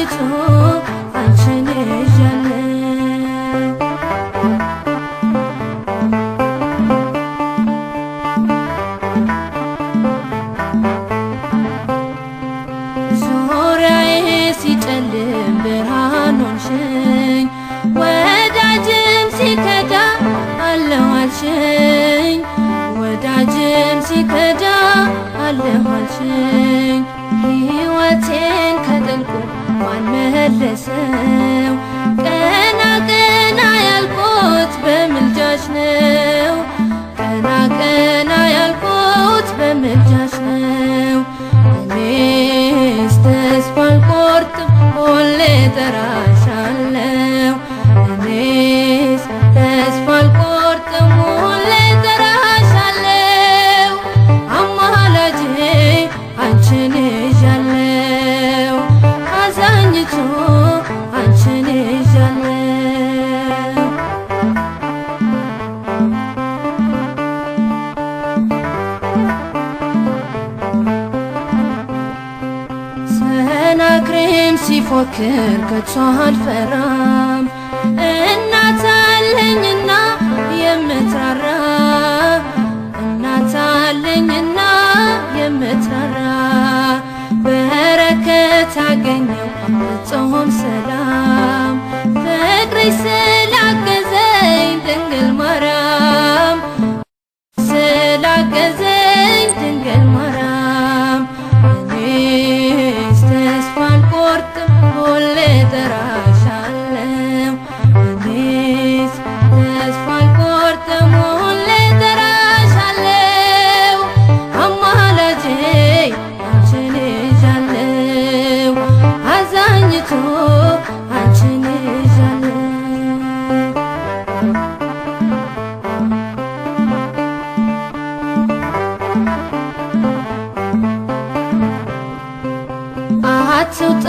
አዛኝቱ አንቺን ይዣለሁ። ዙሪያዬ ሲጨልም ብርሃን ሆንሽኝ፣ ወዳጅም ሲከዳ አለሁ አልሽኝ፣ ወዳጅም ሲከዳ አለሁ አልሽኝ። ሕይወቴን ከጥልቁ ማን መለሰው? ቀና ቀና ያልኩት በምልጃሽ ነው፣ ቀና ቀና ያልኩት በምልጃሽ ነው። እኔስ ተስፋ አልቆርጥም ሁሌ እጠራሻለሁ፣ እኔስ ተስፋ አልቆርጥም ሁሌ እጠራሻለሁ። አማላጄ አንቺን ይዣለሁ፣ አዛኝቱ አንቺን ይዣለሁ። ሰናክሬም ሲፎክር ከቶ አልፈራም፣ እናት አለኝና የምትራራ፣ እናት አለኝና የምትራራ። በረከት አገኘው ፍጹም ሰላም፣ ፍቅርሽ ስላገዘኝ ድንግል ማርያም፣ ስላገዘኝ ድንግል ማርያም። እኔስ ተስፋ አልቆርጥም ሁሌ እጠራሻለሁ፣ እኔስ ተስፋ አልቆርጥም ሁሌ እጠራሻለሁ። አማላጄ አንቺን ይዣለሁ፣ አዛኝቱ አንቺን ይዣለሁ። አትውጣ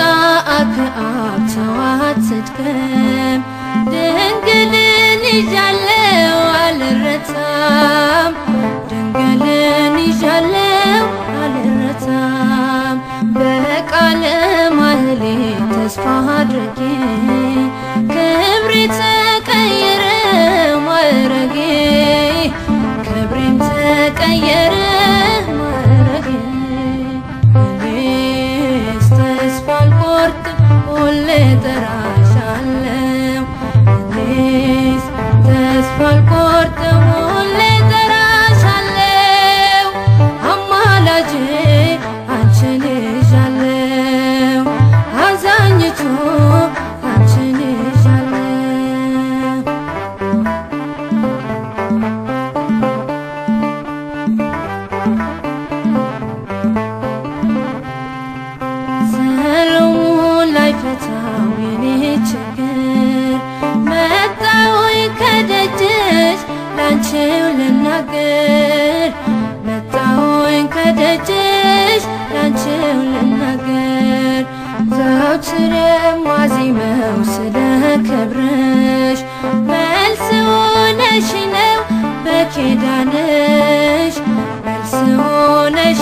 ከአብ ተው አትድከም፣ ድንግልን ይዣለሁ አልረታም፣ ድንግልን ይዣለሁ አልረታም። በቃለ ማህሌት ተስፋ አድርጌ ክብሬ ተቀየረ ማዕረጌ፣ ክብሬም ተቀየረ ማዕረጌ። እኔስ ተስፋ አልቆርጥም ሁሌ እጠራሻለሁ፣ እኔስ ተስፋ አልቆርጥም ሁሌ እጠራሻለሁ። አማላጄ አንቺን ይዣለሁ፣ አዛኝቱ አንቺን ይዣለሁ። ሰሎሞን ላይፈታው የኔ ችግር፣ መጣሁኝ ከደጅሽ ላንቺው ልናገር፣ መጣሁኝ ከደጅሽ ላንቺው ልናገር። ዘወትር የማዜመው ስለ ክብርሽ፣ መልስ ሆነሽ ነው በኪዳንሽ፣ መልስ ሆነሽ